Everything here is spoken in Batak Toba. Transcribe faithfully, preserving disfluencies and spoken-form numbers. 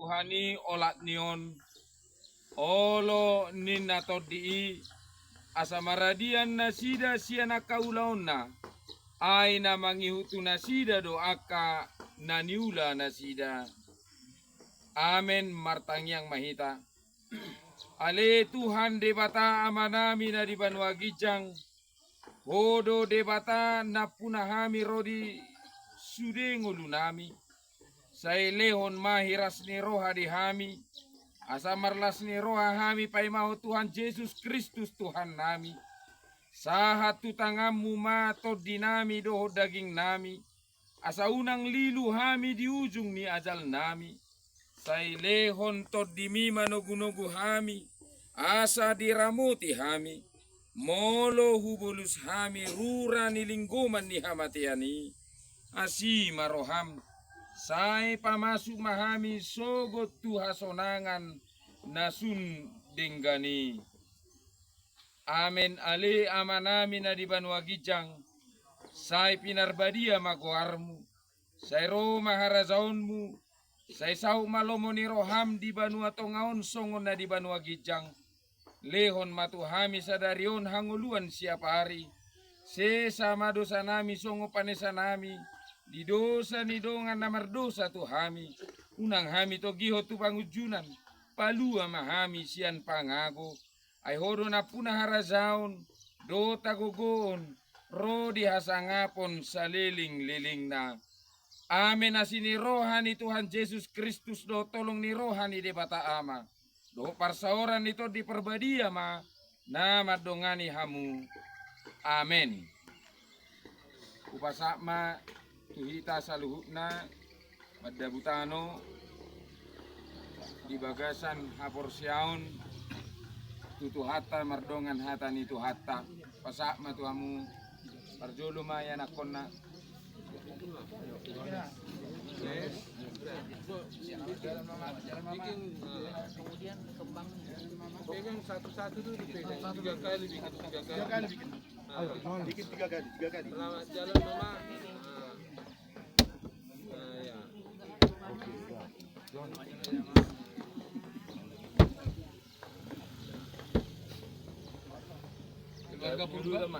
Roha ni olat ni on, olo ninna tondi i, asa maradian nasida sian angka ulaonna, ai na mangihut tu nasida do angka na niula nasida. Amen. Martangiang ma hita. Ale Tuhan Debata Amanami na di banua ginjang, Ho do Debata nampuna hami ro di sude ngolunami. Sai lehon ma hiras ni roha di hami, asa marlas ni roha hami paimahon Tuhan Jesus Kristus Tuhannami. Sahat tu tanganmu ma tondinami dohot dagingnami, asa unang lilu hami di ujung ni ajalnami. Sai lehon tondimi manogunogu hami, asa diramoti hami, molo hubolus hami rura ni linggoman ni hamatean i. Asi ma roham, sai pamasuk ma hami sogot tu hasonangan na sun denggan i. Amen. Ale Amanami na di banua ginjang, sai pinarbadia ma goarmu, sai ro ma harajaonmu, sai saut ma lomo ni roham di banua tonga on songon na di banua ginjang. Lehon ma tu hami sadari on hangoluan siapari. Sesa ma dosanami songon panesanami di dosa ni dongan na mardosa tu hami. Unang hami togihon tu pangunjunan. Palua ma hami sian pangago. Ai Ho do nampuna harajaon dohot hagogoon ro di hasangapon salelenglelengna. Amen. Asi ni roha ni Tuhan Jesus Kristus dohot holong ni roha ni Debata Ama dohot parsaoran ni Tondi Parbadia ma na mandongani hamu. Amen. Hupasahat ma tu hita saluhutna mandabu tano di bagasan haporseaon tu Tuhanta mardongan hata ni Tuhanta. Pasahat ma tu hamu. Parjolo ma ianakkonna. Pegang satu-satu dulu, pegang tiga kali, bikin tiga kali. Tiga kali bikin. Ayo, bikin tiga kali, tiga kali. Selamat jalan, Mama. Nah. Nah, ya. Keluarga Purba.